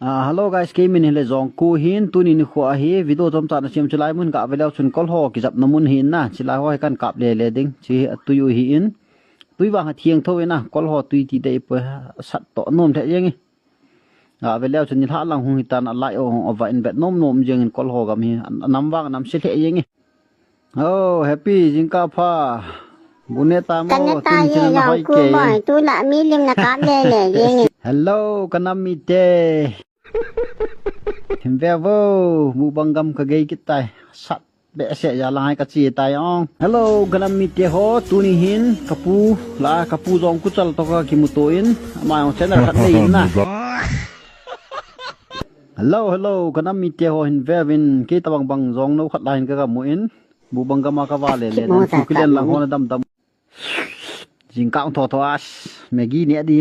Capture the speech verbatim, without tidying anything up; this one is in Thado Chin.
Ah, hello guys, kei min hile Jongku hin, tuni nikho ahi, video chomcha na siam chulai mun ka veleu chun kol ho kijapna mun hin na, chilai ho hi kan kap lele ding, chi atui u hi in, tui vang a thiang tho ina, kol ho tui ti dei poi, sat to nom the jeng i. Ka veleu chun ni hla lang hung hitan a lai o hung ova in bet nom nom jeng in kol ho gam hi, nam vang nam se the jeng i. Oh, happy, jingkah pha. Bu ne tam o, Kan ne ta tun ye chin na yau hoi ku ke. Boy, tu la mi lim na kap le le ye nge. Hello, ka nam mite. Him ve vo, mukbang gam ka gei kit tai. Sat be se ya lang hai ka chi tai ong. Hello, ka nam mite ho, tuni hin, ka pu, la, ka pu Jongku chal to ka kimuto in, ama ong channel khat nei in na. Hello, hello, ka nam mite ho hin ve vin, kei tabang bang Jong no khat la hin ka gamu in. Bu bang gama ka va le le, Kimo dan ta chu kilen ta lang mo. Ho na dam dam. Jingkah tho tho as, Maggi ne di.